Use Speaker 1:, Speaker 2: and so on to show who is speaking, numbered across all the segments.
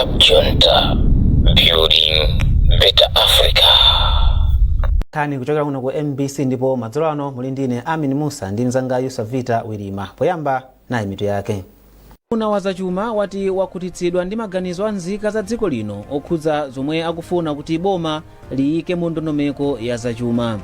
Speaker 1: Club Junta, building better Africa.
Speaker 2: Nkhani kuchokera kuno ku MBC, ndipo madzulo ano muli ndine Amin Musa ndi mzanga Yusavita Wirima. Poyamba nayi mitu yake. Unduna wa zachuma wati wakhutitsidwa ndi maganizo a nzika za dziko lino okhudza zomwe akufuna kuti boma liyike mu ndondomeko ya zachuma.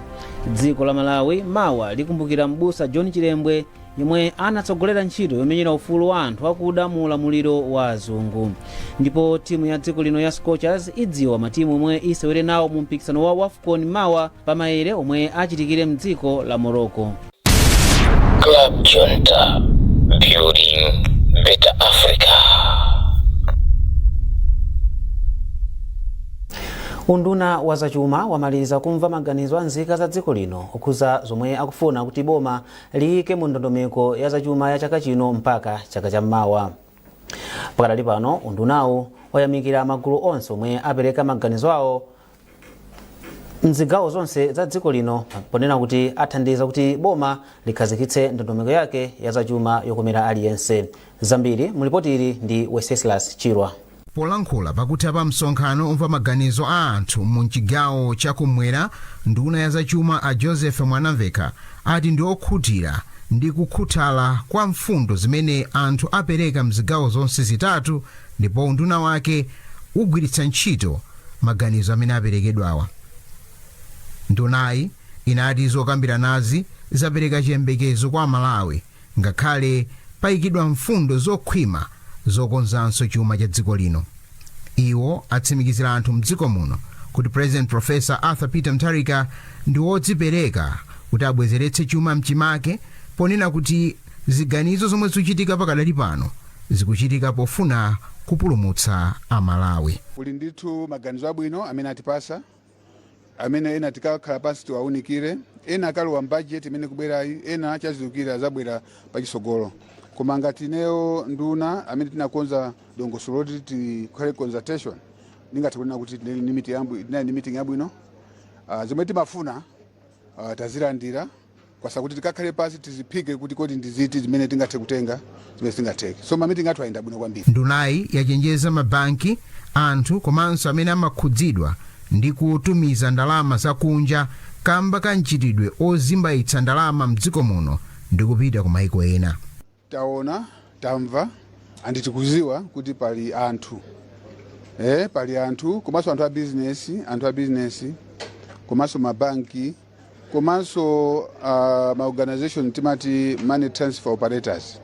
Speaker 2: Dziko la Malawi mawa likumbukira m'busa John Chilembwe, yemwe anatsogolera ntchito yomenyera ufulu wa anthu akuda mu ulamuliro wa azungu. Ndipo timu ya dziko lino ya Scorchers idziwa matimu omwe isewere nawo mu mpikisano wa WAFCON mawa pa maere omwe achitikire mdziko la Morocco.
Speaker 1: Club Junta, building better Africa.
Speaker 2: Unduna wa zachuma wamaliza kumva maganizo a nzika za dziko lino okhudza zomwe akufuna kuti boma liyike mu ndondomeko ya zachuma ya chaka chino mpaka chaka cham'mawa. Pakadali pano undunawu wayamikira magulu onse omwe apereka maganizo awo mzigawo zonse za dziko lino, ponena kuti athandiza kuti boma likhazikitse ndondomeko yake ya zachuma yokomera aliyense. Zambiri mu lipoti ili ndi Wenceslas Chirwa.
Speaker 3: Polankhula pakutha pa msonkhano omva maganizo a anthu mu mchigawo cha kumwera, nduna ya zachuma a Joseph Mwanamvekha ati ndi okhutira ndi kukhuthala kwa mfundo zimene anthu apereka mzigawo zonse zitatu, ndipo unduna wake ugwiritsa ntchito maganizo amene aperekedwawa. Ndunayi inati zokambiranazi zapereka chiyembekezo kwa Amalawi ngakhale payikidwa mfundo zokhwima zokonzanso chuma cha dziko lino. Iwo atsimikizira anthu mdziko muno kuti President Professor Arthur Peter Mutharika ndi wodzipereka kuti abwezeretse chuma mchimake, ponena kuti ziganizo zomwe zikuchitika pakadali pano zikuchitika pofuna kupulumutsa Amalawi.
Speaker 4: Kuli ndithu maganizo abwino amene atipasa, amene ena tikakhala pansi tiwaunikire, ena akalowa m'budget imene kubwerayi, ena chazidukira azabwera pachisogolo. Koma ngati ineyo nduna amene tinakonza dongosolo loti tikhale consultation, ndingathe kunena kuti tinali ndi meeting yabwino. Zomwe timafuna tazilandira, kwasa kuti tikakhale pansi tiziphike kuti kodi ndiziti zimene tingathe kutenga, zimene sitingatheke. So ma meeting athu ayenda bwino kwambiri.
Speaker 3: Ndunayi yachenjeza mabanki, anthu komanso amene amakhudzidwa ndi kutumiza ndalama zakunja kamba ka mchitidwe ozimbayitsa ndalama mdziko muno ndi kupita ku maiko ena.
Speaker 4: Taona, tamva and tikuziwa kuti pali anthu, pali anthu komanso anthu a business, anthu a business komanso mabanki komanso ma organization timati money transfer operators,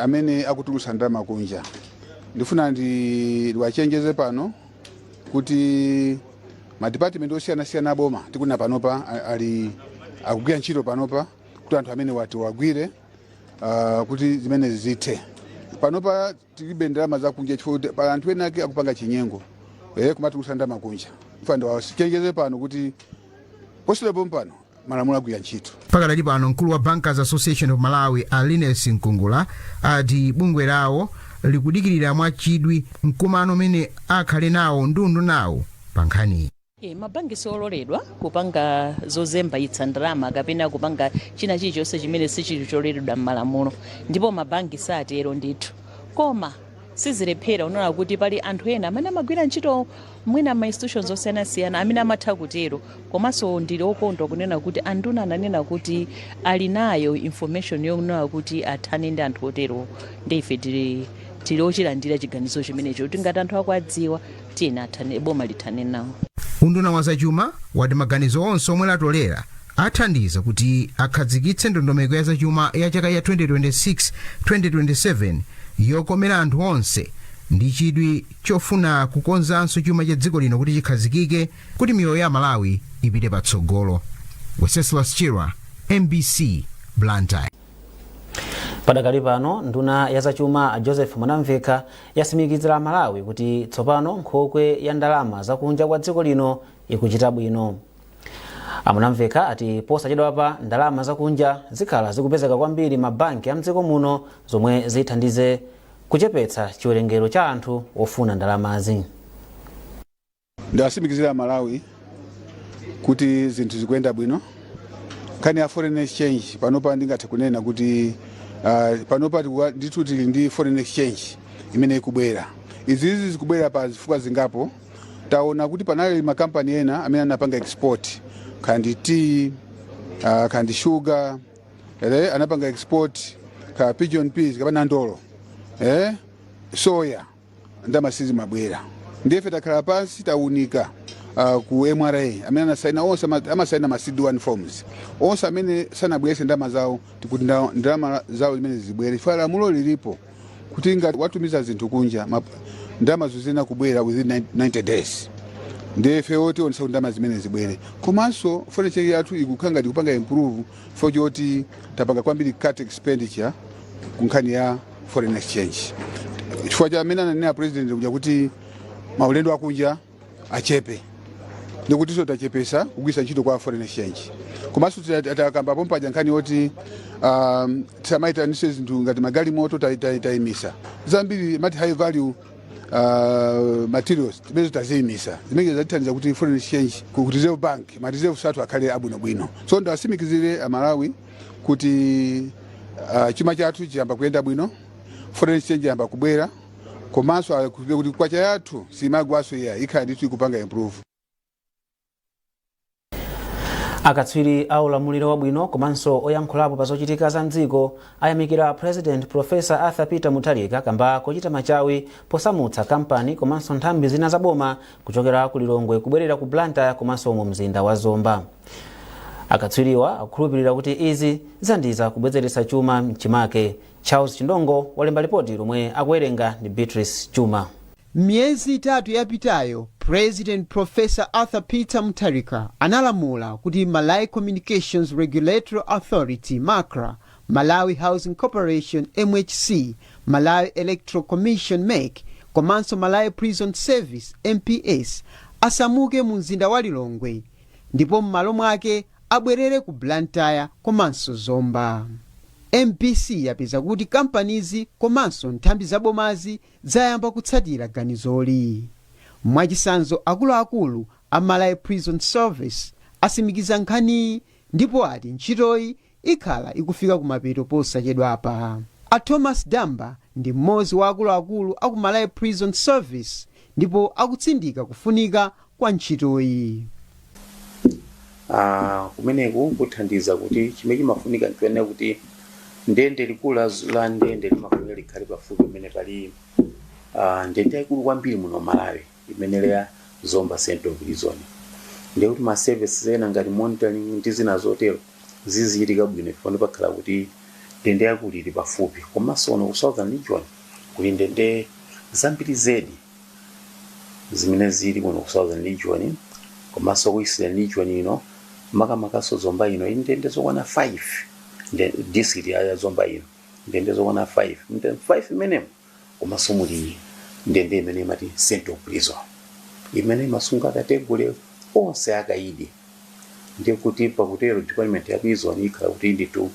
Speaker 4: amene akutulutsa ndalama kunja. Ndifuna ndiwachenjeze pano kuti ma department osiyanasiyana aboma tikunena panopa ali akugwira ntchito panopa kuti anthu amene wati wagwire, kuti zimene zithe. Panopa tilibe ndalama zakunja chifukwa kuti pali anthu ena ake akupanga chinyengo, kumatulutsa ndalama kunja. Ndifuna ndiwachenjeze pano kuti posachedwa pano malamulo agwira ntchito.
Speaker 3: Pakadali pano mkulu wa Bankers Association of Malawi a Linus Mkungula ati bungwe lawo likudikirira mwachidwi mkumano umene akhale nawo ndi undunawu pa nkhaniyi.
Speaker 5: Mabanki siololedwa kupanga zozembaitsa ndalama kapena kupanga china chilichonse chimene sichili chololedwa m'malamulo, ndipo mabanki satero ndithu. Koma sizilephera unaona kuti pali anthu ena amene amagwira ntchito mwina ma institutions osiyanasiyana amene amatha kutero. Komanso ndili okondwa kunena kuti anduna ananena kuti ali nayo information yonena kuti athane ndi anthu otero, ndi ife tili ochilandira chiganizo chimenecho kuti ngati anthu akuwadziwa, tiyeni athane, boma lithane nawo.
Speaker 3: Unduna wa zachuma wati maganizo onse omwe latolera athandiza kuti akhazikitse ndondomeko ya zachuma ya chaka cha 2026-2027 yokomera anthu onse ndi chidwi chofuna kukonzanso chuma cha dziko lino kuti chikhazikike, kuti miyoyo ya Malawi ipite patsogolo. Wenceslas Chirwa, MBC, Blantyre.
Speaker 2: Padakali pano nduna ya zachuma Joseph Mwanamvekha yatsimikizira Malawi kuti tsopano nkhokwe ya ndalama zakunja kwa dziko lino ikuchita bwino. A Mwanamvekha ati posachedwapa ndalama zakunja zikhala zikupezeka kwambiri mabanki a mdziko muno, zomwe zithandize kuchepetsa chiwerengero cha anthu ofuna ndalamazi.
Speaker 4: Ndiwatsimikizira Malawi kuti zinthu zikuyenda bwino. Nkhani ya foreign exchange, panopa ndingathe kunena kuti panopa ndithu tili ndi foreign exchange imene ikubwera. Izizi zikubwera pa zifukwa zingapo. Taona kuti panali makampani ena amene anapanga export, kandi tea, kandi sugar, anapanga export ka pigeon peas kapena ndolo, soya, ndalama sizimabwera. Ndiye takhala pansi, taunika ku MRA amene anasaina onse, amasaina ma CD1 forms onse amene sanabwerese ndalama zawo, tikuti ndalama zawo zimene zibwere, chifukwa lamulo lilipo kuti ngati watumiza zinthu kunja, ndalama zizina kubwera within 90 days. Ndiye ife tionesa kuti ndalama zimene zibwere. Komanso foreign exchange yathu ikukhala ngati kupanga improve for choti tapanga kwambiri cut expenditure ku nkhani ya foreign exchange, chifukwa cha amene ananena President kuja kuti maulendo akunja achepe, ndikutinso tachepesa kugwiritsa ntchito kwa foreign exchange. Komanso takambapo mpaja nkhani yoti tisamaitanise zinthu ngati magalimoto, tayimisa zambiri mati high value materials timene taziyimisa, zimene zatithandiza kuti foreign exchange ku Reserve Bank, ma reserve athu akhale abwinobwino. So ndasimikizire Amalawi kuti chuma chathu chiyamba kuyenda bwino, foreign exchange yamba kubwera, komanso kuti kwacha yathu simagwaso iya, ikhala ndithu ikupanga improve.
Speaker 2: Akatswiri a ulamuliro wabwino komanso oyankhulapo pa zochitika za mdziko ayamikira President Professor Arthur Peter Mutharika kamba kochita machawi posamutsa kampani komanso nthambi zina za boma kuchokera ku Lilongwe kubwerera ku Blantyre komanso mu mzinda wa Zomba. Akatswiriwa akukhulupirira kuti izi zithandiza kubwezeretsa chuma mchimake. Charles Chindongo walemba ripoti lomwe akuwerenga ndi Beatrice Chuma.
Speaker 6: Miyezi 3 yapitayo, President Professor Arthur Peter Mutharika analamula kuti Malawi Communications Regulatory Authority, MACRA, Malawi Housing Corporation, MHC, Malawi Electoral Commission, MEC, komanso Malawi Prison Service, MPS, asamuke mu mzinda wa Lilongwe ndipo m'malo mwake abwerere ku Blantyre komanso Zomba. MBC yapeza kuti kampanizi komanso nthambi zabomazi zayamba kutsatira ganizoli. Mwachisanzo, akuluakulu a Malawi Prison Service asimikiza nkhaniyi ndipo ati ntchitoyi ikhala ikufika kumapeto posachedwapa. A Thomas Damba ndi mmodzi wa akuluakulu aku Malawi Prison Service ndipo akutsindika kufunika kwa ntchitoyi.
Speaker 7: Kumeneku kuthandiza kuti chimene chimafunika nchoyenera kuti ndende likulu la ndende limafunika likhale pafupi pamene pali ndende yaikulu kwambiri muno Malawi, imene ya Zomba Central Prison. Ndiye kuti ma services ena ngati monitoring ndi zina zotero zizichitika bwino ifo pakhala kuti ndende yakulu ili pafupi. Komanso uno ku Southern Region kuli ndende zambiri zedi zimene zili kuno ku Southern Region, komanso ku Eastern Region ino, makamakaso Zomba ino, ili ndende zokwana 5. District ya Zomba ino ndende zokwana 5. Ndende 5 imenemo komanso muli ndende imene imati Central Prison, imene imasunga category onse akaidi. Ndiye kuti pakutero department ya prison ikhala kuti nditu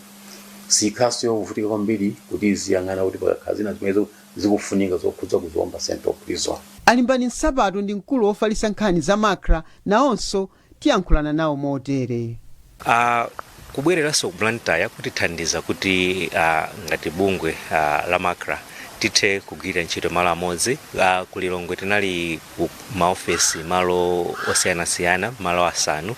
Speaker 7: sikhaso yovutika kwambiri kuti iziyang'ana kuti pakakhala zina zimene zikufunika zokhudza ku Zomba Central Prison.
Speaker 6: Alimbani Nsapato ndi mkulu wofalitsa nkhani za MACRA, nawonso tiyankhulana nawo motere.
Speaker 8: Kubwereranso ku Blantyre kutithandiza kuti ngati bungwe la MACRA tithe kugwira ntchito malo amodzi. Ku Lilongwe tinali ku maofesi malo osiyanasiyana, malo 5,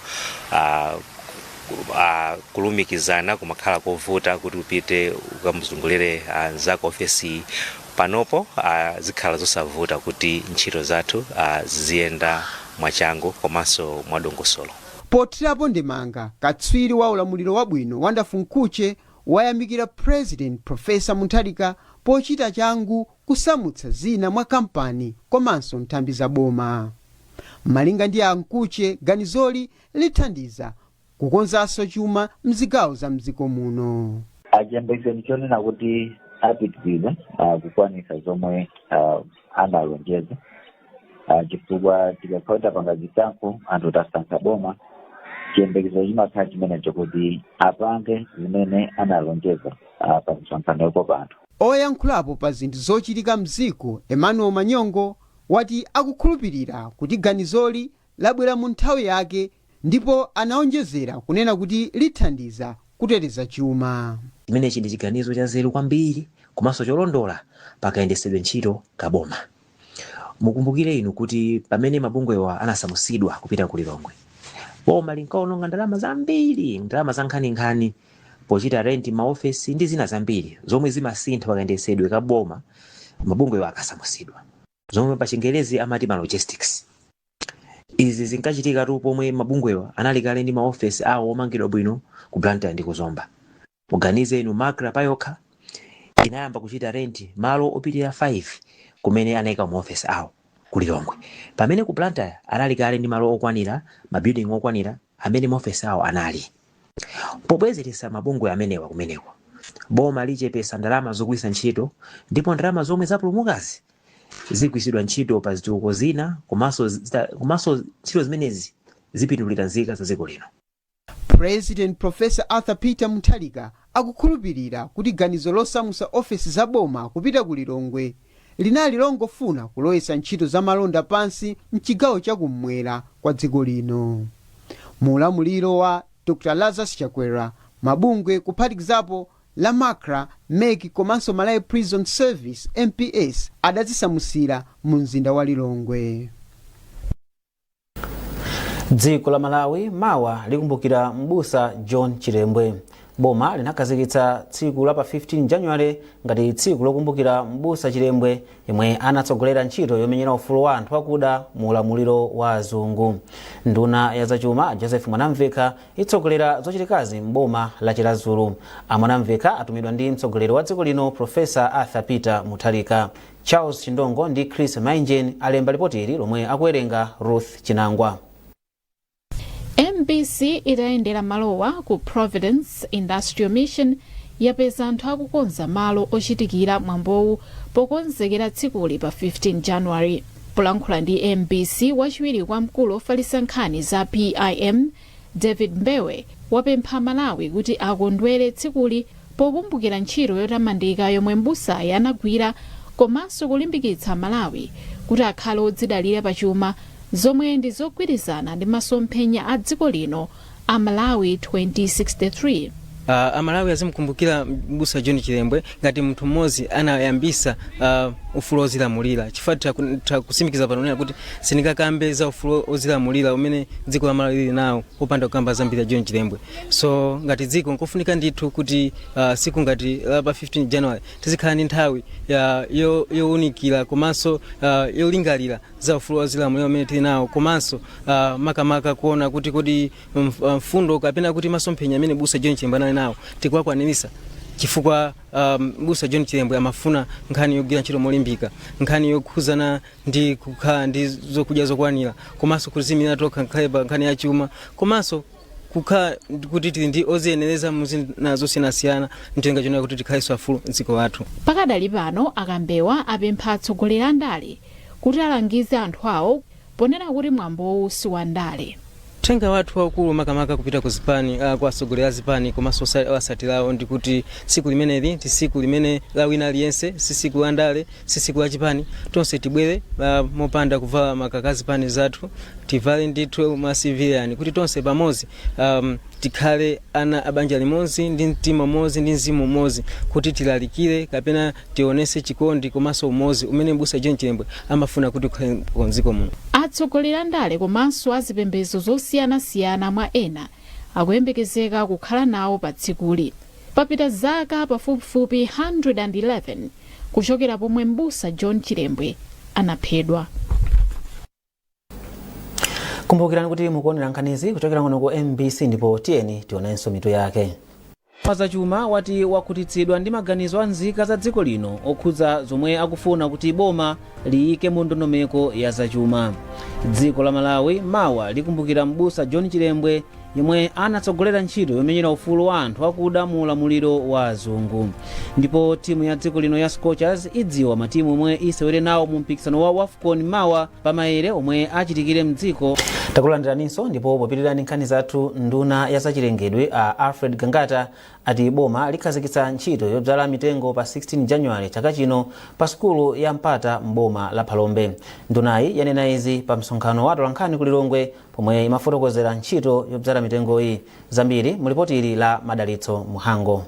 Speaker 8: kulumikizana kumakhala kovuta kuti upite ukamuzungulire anzako ofesi. Panopo zikhala zosavuta kuti ntchito zathu ziziyenda mwachangu komanso mwadongosolo.
Speaker 6: Pothirapo ndemanga, katswiri wa ulamuliro wabwino Wonderful Mkhutche wayamikira President Professor Mutharika pochita changu kusamutsa zina mwa kampani komanso nthambi za boma. Malinga ndi a Mkhutche, ganizoli lithandiza kukonzanso chuma mzigawo za mdziko muno.
Speaker 9: Chiyembekezo chonena kuti apitiriza kukwanisa zomwe analonjeza, chifukwa tikakhala tapanga zisankho, anthu tasankha boma, chiyembekezo chimakhala chimenecho kuti apange zimene analonjeza pa msonkhano yokopa anthu.
Speaker 6: Oyankhulapo pa zinthu zochitika mdziko Emmanuel Manyongo wati akukhulupirira kuti ganizoli labwera mu nthawi yake ndipo anaonjezera kunena kuti lithandiza kuteteza chuma.
Speaker 10: Chimenechi ndi chiganizo cha nzeru kwambiri komanso cholondola pakayendesedwe ntchito kaboma. Mukumbukire inu kuti pamene mabungwewa anasamusidwa kupita ku Lilongwe, boma linkaononga ndalama zambiri, ndalama za nkhaninkhani, pochita renti maofesi ndi zina zambiri zomwe zimasintha pakayendesedwe ka boma mabungwewa akasamusidwa, zomwe pa Chingerezi amati ma logistics. Izi zinkachitika tu pomwe mabungwewa anali kale ndi maofesi awo omangidwa bwino ku Blantyre ndi kuzomba. Muganize inu, MACRA payokha inayamba kuchita renti malo opitirira 5 kumene anayika maofesi awo ku Lilongwe, pamene ku Blantyre anali kale ndi malo okwanira, mabuilding okwanira amene maofesi awo anali. Pobwezeretsa mabungwe amenewa kumeneko, boma lichepesa ndalama zogwiritsa ntchito, ndipo ndalama zomwe zapulumukazi zigwiritsidwa ntchito pa zitukuko zina, komanso ntchito zimenezi zipindulira nzika za dziko lino.
Speaker 6: President Professor Arthur Peter Mutharika akukhulupirira kuti ganizo losamutsa ofesi za boma kupita ku Lilongwe linali longofuna kulowetsa ntchito za malonda pansi mchigawo chakummwera kwa dziko lino. Mu ulamuliro wa Dr Lazarus Chakwera, mabungwe kuphatikizapo la MACRA, MEC komanso Malawi Prison Service, MPS, adazisamusira mu mzinda wa Lilongwe.
Speaker 2: Dziko la Malawi mawa likumbukira Mbusa John Chilembwe. Boma linakhazikitsa tsiku la pa 15 January ngati tsiku lokumbukira Mbusa Chilembwe, yemwe anatsogolera ntchito yomenyera ufulu wa anthu akuda mu ulamuliro wa azungu. Nduna ya zachuma Joseph Mwanamvekha itsogolera zochitikazi m'boma la Chiradzulu. A Mwanamvekha atumidwa ndi mtsogoleri wa dziko lino Professor Arthur Peter Mutharika. Charles Chindongo ndi Chris Mainjen alemba ripoti ili lomwe akuwerenga Ruth Chinangwa.
Speaker 11: MBC itayendera malowa ku Providence Industrial Mission yapeza anthu akukonza malo ochitikira mwambowu pokonzekera tsikuli pa 15 January. Polankhula ndi MBC, wachiwiri kwa mkulu ofalitsa nkhani za PIM David Mbewe wapempha Malawi kuti akondwere tsikuli pokumbukira ntchito yotamandika yomwe mbusayi anagwira, komanso kulimbikitsa Malawi kuti akhale odzidalira pachuma, zomwe ndi zogwirizana ndi masomphenya a dziko lino a Malawi 2063.
Speaker 12: Amalawi azimkumbukira Mbusa John Chilembwe ngati munthu mmodzi anayambisa ufulu ozilamulira, chifukwa takusimikiza pano nena kuti sindingakambe za ufulu ozilamulira umene dziko la Malawi lili nawo popanda kukamba zambiri ya John Chilembwe. So ngati dziko nkofunika ndithu kuti siku ngati la pa 15 January tizikhala ndi nthawi yowunikira komanso yolingalira za ufulu ozilamulira umene tili nawo, komanso makamaka kuona kuti kodi mfundo kapena kuti masomphenya amene Busa John Chilembwe anali nawo tikuwakwanirisa, chifukwa Busa John Chilembwe amafuna nkhani yogwira ntchito molimbika, nkhani yokhuzana ndi kukhala ndi zokudya zokwanira, komanso kuzimira tokha ngakhale pa nkhani ya chuma, komanso kukhala kuti tili ndi oziyenereza muzina zosiyanasiyana, mtenga chonena kuti tikhalenso afulu mdziko lathu.
Speaker 11: Pakadali pano, akambewa apempha atsogoleri a ndale kuti alangize anthu awo ponena kuti mwambowu si wa ndale.
Speaker 12: Uthenga wathu waukulu makamaka kupita ku zipani, kwa atsogoleri a zipani komanso osatirawo, ndi kuti tsiku limeneli ndi tsiku limene la wina aliyense, si tsiku la ndale, si tsiku la chipani. Tonse tibwere mopanda kuvala makaka a zipani zathu, tivale ndithu mwa civilian kuti tonse pamodzi tikhale ana a banja limodzi ndi mtima umodzi ndi mzimu umodzi, kuti tilalikire kapena tionese chikondi komanso umodzi umene Mbusa John Chilembwe amafuna kuti ukhale mdziko muno.
Speaker 11: Atsogoleri a ndale komanso azipembedzo zosiyanasiyana mwa ena akuyembekezeka kukhala nawo pa tsikuli. Papita zaka pafupifupi 111 kuchokera pomwe Mbusa John Chilembwe anaphedwa.
Speaker 2: Kumbukirani kuti mukuonera nkhanizi kuchokera kuno ku MBC, ndipo tiyeni tionenso mitu yake. Wazachuma wati wakhutitsidwa ndi maganizo a nzika za dziko lino okhudza zomwe akufuna kuti boma liyike mu ndondomeko ya zachuma. Dziko la Malawi mawa likumbukira Mbusa John Chilembwe, yemwe anatsogolera ntchito yomenyera ufulu wa anthu akuda mu ulamuliro wa azungu. Ndipo timu ya dziko lino ya Scorchers idziwa matimu omwe isewere nawo mu mpikisano wa WAFCON mawa pamayere omwe achitikire mdziko. Takulandiraninso, ndipo popitirani nkhani zathu, nduna ya zachilengedwe a Alfred Gangata ati boma likhazikitsa ntchito yodzala mitengo pa 16 January chaka chino pa sukulu ya Mpata m'boma la Phalombe. Ndunayi yanena izi pa msonkhano wa atolankhani ku Lilongwe pomwe imafotokozera ntchito yodzala mitengoyi. Zambiri mu lipoti ili la Madalitso Muhango.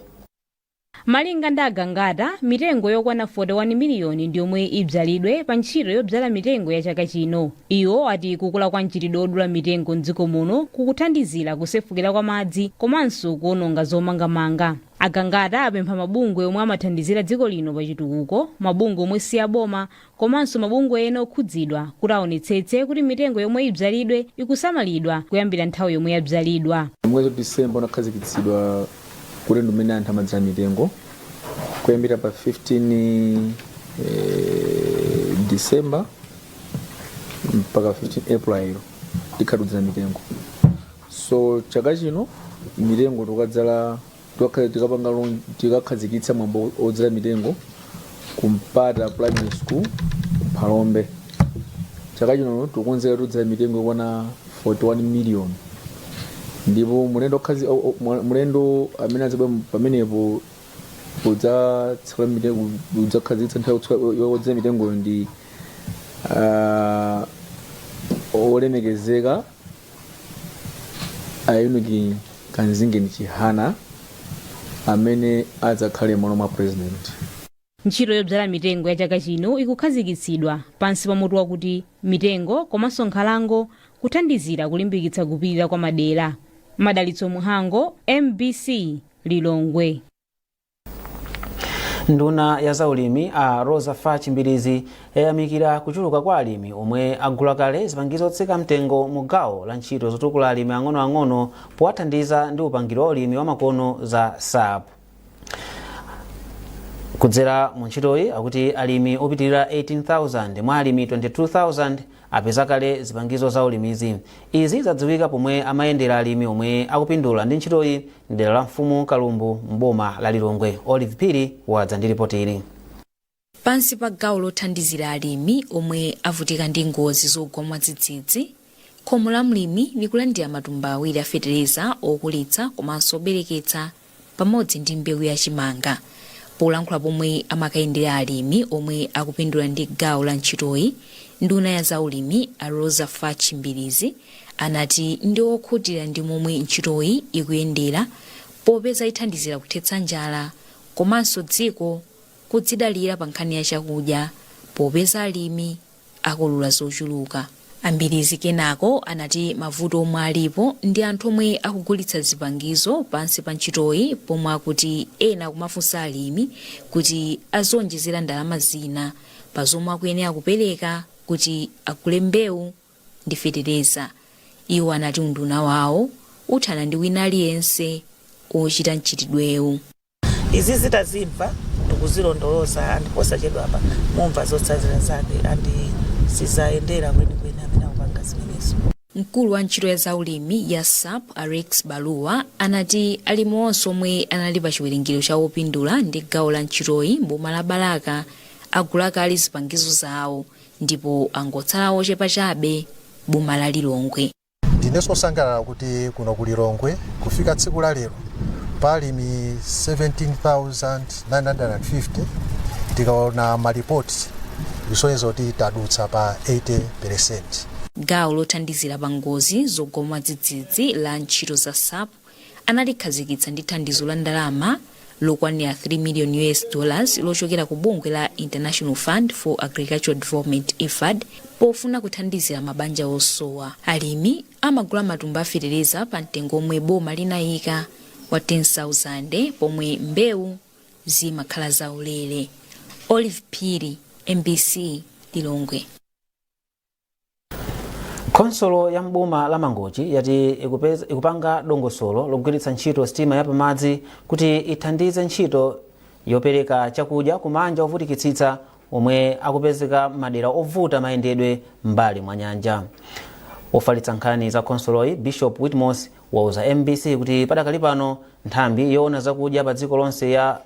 Speaker 13: Malinga ndi Agangata, mitengo yokwana 41 miliyoni ndi yomwe ibzalidwe pa ntchito yobzala mitengo ya chaka chino. Iwo ati kukula kwa mchitidwe odula mitengo mdziko muno kukuthandizira kusefukira kwa madzi komanso kuononga zomangamanga. Agangata apempha mabungwe omwe amathandizira dziko lino pa chitukuko, mabungwe omwe si aboma komanso mabungwe ena okhudzidwa kuti aonetsetse kuti mitengo yomwe ibzalidwe ikusamalidwa kuyambira nthawi yomwe yabzalidwa.
Speaker 14: Mwezi wa Disemba unakhazikitsidwa kuti ndi umene anthu amadzala mitengo. Kuyambira pa 15 December mpaka 15 April tikhala tikudzala mitengo. So chaka chino mitengo tikadzala, tikapanga tikakhazikitsa mwambo odzala mitengo ku Mpata Primary School ku Phalombe. Chaka chino tikukonzeka tudzala mitengo yokwana 41 million, ndipo mulendo mulendo amene adzabwera pamenepo kudzatsekula mitengo, kudzakhazikitsa nthawi yodzala mitengoyo ndi olemekezeka a Enoch Kamzingeni Chihana amene adzakhale m'malo mwa president.
Speaker 13: Ntchito yobzala mitengo ya chaka chino ikukhazikitsidwa pansi pa mutu wakuti mitengo komanso nkhalango kuthandizira kulimbikitsa kupirira kwa madera. Madalitso Muhango, MBC, Lilongwe.
Speaker 2: Nduna ya zaulimi a Rosa Fatch Mbilizi yayamikira kuchuluka kwa alimi omwe agula kale zipangizo zotsika mtengo mu gawo la ntchito zotukula alimi ang'onoang'ono powathandiza ndi upangiri wa ulimi wa makono za SAP. Kudzera mu ntchitoyi, akuti alimi opitirira 18,000 mwa alimi 22,000 apeza kale zipangizo za ulimizi. Izi zadziwika pomwe amayendera alimi omwe akupindula ndi ntchitoyi mdera la Mfumu Kalumbu mboma la Lilongwe. Olive Phiri wadza ndi ripoti ili.
Speaker 15: Pansi pa gawo lothandizira alimi omwe avutika ndi ngozi zogwa mwadzidzidzi, khomo la mlimi likulandira matumba awiri a fetereza okulitsa komanso obereketsa pamodzi ndi mbewu ya chimanga. Polankhula pomwe amakayendera alimi omwe akupindula ndi gawo la ntchitoyi, nduna ya zaulimi a Rosa Fatch Mbilizi anati ndi okhutira ndi momwe ntchitoyi ikuyendera popeza ithandizira kuthetsa njala komanso dziko kudzidalira pa nkhani ya chakudya popeza alimi akolola zochuluka. A Mbilizi kenako anati mavuto omwe alipo ndi anthu omwe akugulitsa zipangizo pansi pa ntchitoyi pomwe akuti ena akumafunsa alimi kuti azionjezera ndalama zina pa zomwe akuyenera kupereka kuti agule mbewu ndi fetereza. Iwo anati unduna wawo uthana ndi wina aliyense ochita mchitidwewu.
Speaker 16: Izi zitazimva, tikuzilondoloza and posachedwapa mumva zotsatira zake and sizayendera kwenikweni amene akupanga zimenezo.
Speaker 15: Mkulu wa ntchito ya zaulimi ya SAP a Rex Baluwa anati alimi onse omwe anali pa chiwerengero cha opindula ndi gawo la ntchitoyi mboma la Balaka agula kale zipangizo zawo ndipo angotsala ochepa chabe boma la Lilongwe.
Speaker 17: Ndinenso osangalala kuti kuno ku Lilongwe kufika tsiku la lero pa alimi 17,950, tikaona malipoti kusonyeza kuti tadutsa pa 80%.
Speaker 15: Gawo lothandizira pa ngozi zogwa mwadzidzidzi la ntchito za SAP analikhazikitsa ndi thandizo la ndalama lokwanira 3 million US dollars lochokera ku bungwe la International Fund for Agricultural Development, IFAD, pofuna kuthandizira mabanja osowa. Alimi amagula matumba a fetereza pa mtengo omwe boma linayika wa 10,000 pomwe mbewu zimakhala zaulere. Olive Phiri, MBC, Lilongwe.
Speaker 2: Khonsolo ya mboma la Mangochi yati ikupanga dongosolo logwiritsa ntchito sitima yapamadzi kuti ithandize ntchito yopereka chakudya ku mabanja ovutikitsitsa omwe akupezeka madera ovuta mayendedwe mbali mwa nyanja. Wofalitsa nkhani za khonsoloyi Bishop Whitmos wauza MBC kuti padakali pano nthambi yoona zakudya pa dziko lonse ya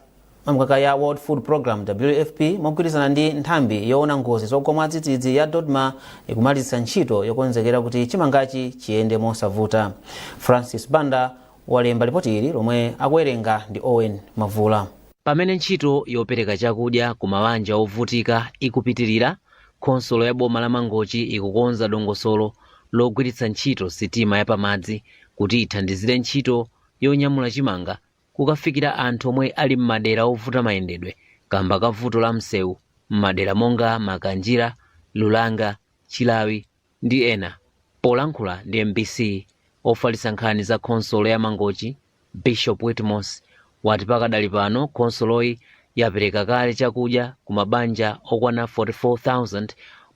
Speaker 2: mamkaka ya World Food Program, WFP, mogwirizana ndi nthambi yoona ngozi zogwa mwadzidzidzi ya DoDMA ikumalizitsa ntchito yokonzekera kuti chimangachi chiyende mosavuta. Francis Banda walemba ripoti ili lomwe akuwerenga ndi Owen Mavula.
Speaker 18: Pamene ntchito yopereka chakudya ku mabanja ovutika ikupitirira, khonsolo ya boma la Mangochi ikukonza dongosolo logwiritsa ntchito sitima yapamadzi kuti ithandizire ntchito yonyamula chimanga. Kukafikira anthu omwe ali m'madera ovuta mayendedwe kamba ka vuto la msewu m'madera monga Makanjira, Lulanga, Chilawi ndi ena. Polankhula ndi MBC, ofalitsa nkhani za khonsolo ya Mangochi, Bishop Witmos, wati pakadali pano khonsoloyi yapereka kale chakudya ku mabanja okwana 44,000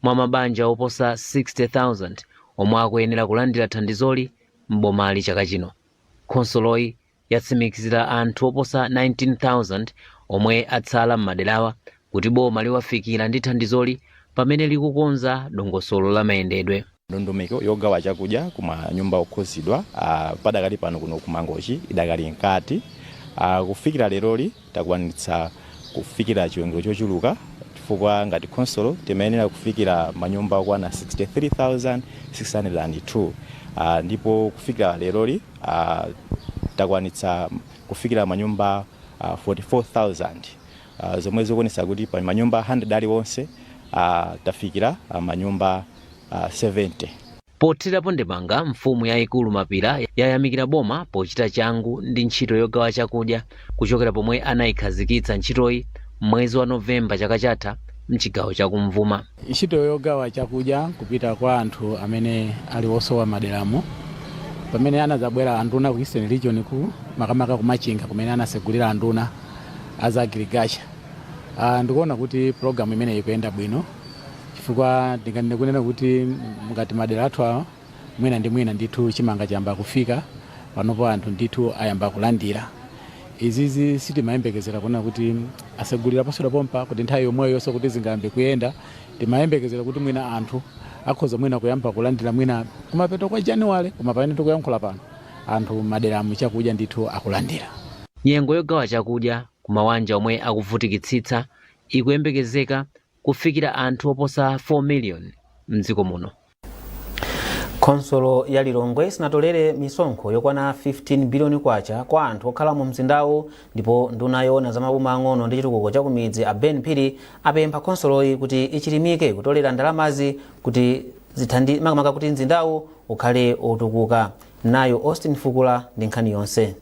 Speaker 18: mwa mabanja oposa 60,000 omwe akuyenera kulandira thandizoli m'bomali chaka chino. Khonsoloyi yatsimikizira anthu oposa 19,000 omwe atsala m'maderawa kuti boma liwafikira ndi thandizoli pamene likukonza dongosolo la mayendedwe.
Speaker 19: Ndondomeko yogawa chakudya kumanyumba okhuzidwa padakali pano kuno kuMangochi idakali mkati. Kufikira leroli takwanitsa kufikira chiwerengero chochuluka, chifukwa ngati khonsolo timayenera kufikira manyumba okwana 63,602, ndipo kufikira leroli takwanitsa kufikira manyumba 44,000, zomwe zikuonetsa kuti pa manyumba 100 aliwonse tafikira manyumba 70.
Speaker 18: Pothirapo ndemanga, mfumu yayikulu Mapira yayamikira boma pochita changu ndi ntchito yogawa chakudya kuchokera pomwe anayikhazikitsa ntchitoyi mwezi wa Novemba chaka chatha mchigawo chakumvuma.
Speaker 20: Ntchito yogawa chakudya kupita kwa anthu amene ali osowa maderamo, pamene anadzabwera anduna ku Eastern Region, ku makamaka kuMachinga kumene anasegulira anduna aza agriculture, ndikuona kuti program imeneyi ikuyenda bwino, chifukwa ndinganene kunena kuti ngati madera athu awa, mwina ndi mwina ndithu chimanga chayamba kufika panopo, anthu ndithu ayamba kulandira. Izizi sitimayembekezera kuona kuti asegulira posachedwa pompa kuti nthawi yomweyo yonse kuti zingayambe kuyenda. Timayembekezera kuti mwina anthu akhoza mwina kuyamba kulandira mwina kumapeto kwa Januwale, koma pamene tikuyankhula pano anthu maderamu chakudya ndithu akulandira.
Speaker 18: Nyengo yogawa chakudya ku mawanja omwe akuvutikitsitsa ikuyembekezeka kufikira anthu oposa 4 million mdziko muno.
Speaker 2: Khonsolo ya Lilongwe sinatolere misonkho yokwana 15 biliyoni kwacha kwa anthu okhala mu mzindawu, ndipo nduna yoona za maboma ang'ono ndi chitukuko cha kumidzi, a Ben Phiri, apempha khonsoloyi kuti ichilimike kutolera ndalamazi kuti zithandi makamaka kuti mzindawu ukhale otukuka. Nayo Austin Fukula ndi nkhani yonse.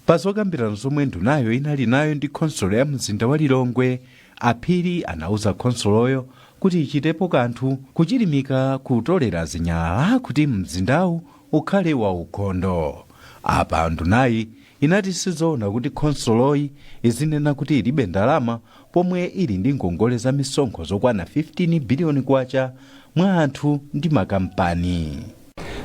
Speaker 21: Pa zokambirana zomwe ndunayo inali nayo ndi khonsolo ya mzinda wa Lilongwe, aPhiri anauza khonsoloyo kuti ichitepo kanthu kuchilimika kutolera zinyalala kuti mzindawu ukhale waukhondo. Apa ndunayi inati sizoona kuti khonsoloyi izinena kuti ilibe ndalama pomwe ili ndi ngongole za misonkho zokwana 15 biliyoni kwacha mwa anthu ndi makampani.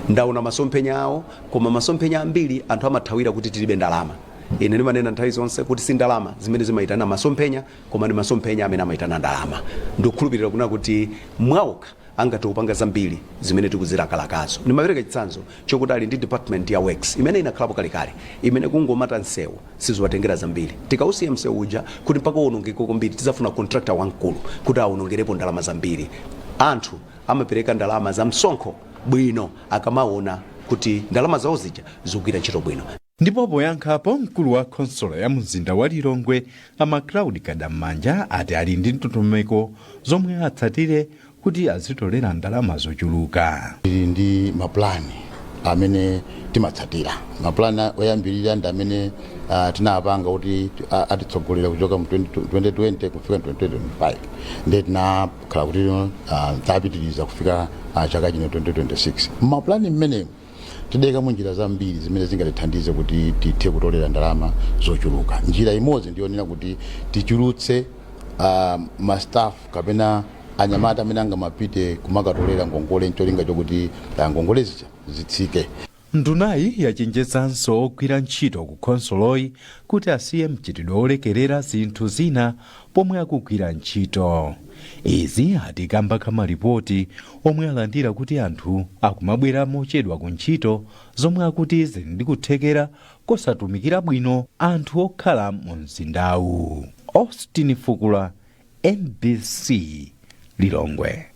Speaker 22: Ndaona masomphenya awo, koma masomphenya ambiri anthu amathawira kuti tilibe ndalama. Ine ndimanena nthawi zonse kuti si ndalama zimene zimayitana masomphenya, koma ndi masomphenya amene amayitana ndalama. Ndikukhulupirira kuna kuti mwaokha angathe kupanga zambiri zimene tikuzilakalakazo. Ndimapereka chitsanzo chokuti ali ndi department ya works imene inakhalapo kalekale, imene kungomata msewu siziwatengera zambiri. Tikausiya msewu uja kuti mpaka uwonongeke kwambiri, tidzafuna contractor wamkulu kuti awonongerepo ndalama zambiri. Anthu amapereka ndalama za msonkho bwino akamaona kuti ndalama zawo zija zikugwira ntchito bwino.
Speaker 21: Ndipo poyankhapo, mkulu wa khonsolo ya mzinda wa Lilongwe, a Macloud Kadam'manja, ati ali ndi ndondomeko zomwe atsatire kuti azitolera ndalama zochuluka.
Speaker 23: Tili ndi mapulani amene timatsatira. Mapulani oyambirira ndi amene tinapanga kuti atitsogolera kuchoka mu 2020 kufika 2025, ndiye tinakhala kuti tapitiriza kufika chaka chino 2026. Mapulani mmenemu tidayikamo njira zambiri zimene zingatithandize kuti tithe kutolera ndalama zochuluka. Njira imodzi ndiyonena kuti tichulutse ma staff kapena anyamata amene angamapite kumakatolera ngongole ncholinga chokuti ngongole zija zitsike.
Speaker 21: Ndunayi yachenjezanso ogwira ntchito ku khonsoloyi kuti asiye mchitidwe wolekerera zinthu zina pomwe akugwira ntchito. Izi ati kamba ka malipoti omwe alandira kuti anthu akumabwera mochedwa ku ntchito, zomwe akuti zili ndi kuthekera kosatumikira bwino anthu okhala mu mzindawu. Austin Fukula, MBC, Lilongwe.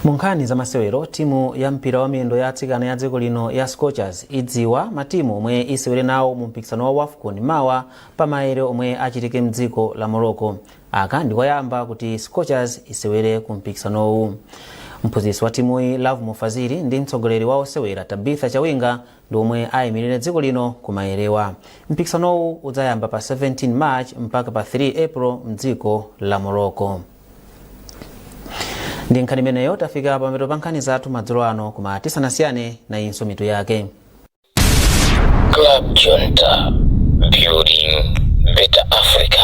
Speaker 2: Mu nkhani za masewero, timu ya mpira wa miyendo ya atsikana ya dziko lino ya Scorchers idziwa matimu omwe isewere nawo mu mpikisano wa WAFCON mawa pa maere omwe achitike mdziko la Morocco. Aka ndikoyamba kuti Scorchers isewere ku mpikisanowu. Mphunzitsi wa timuyi Lovemore Fazili ndi mtsogoleri wa osewera Tabitha Chawinga ndi omwe ayimirire dziko lino kumayerewa. Mpikisanowu udzayamba pa 17 March mpaka pa 3 April mdziko la Morocco. Ndi nkhani imeneyo tafika pamapeto pa nkhani zathu madzulo ano, koma tisanasiyane nayinso mitu yake.
Speaker 1: Club Junta, building better Africa.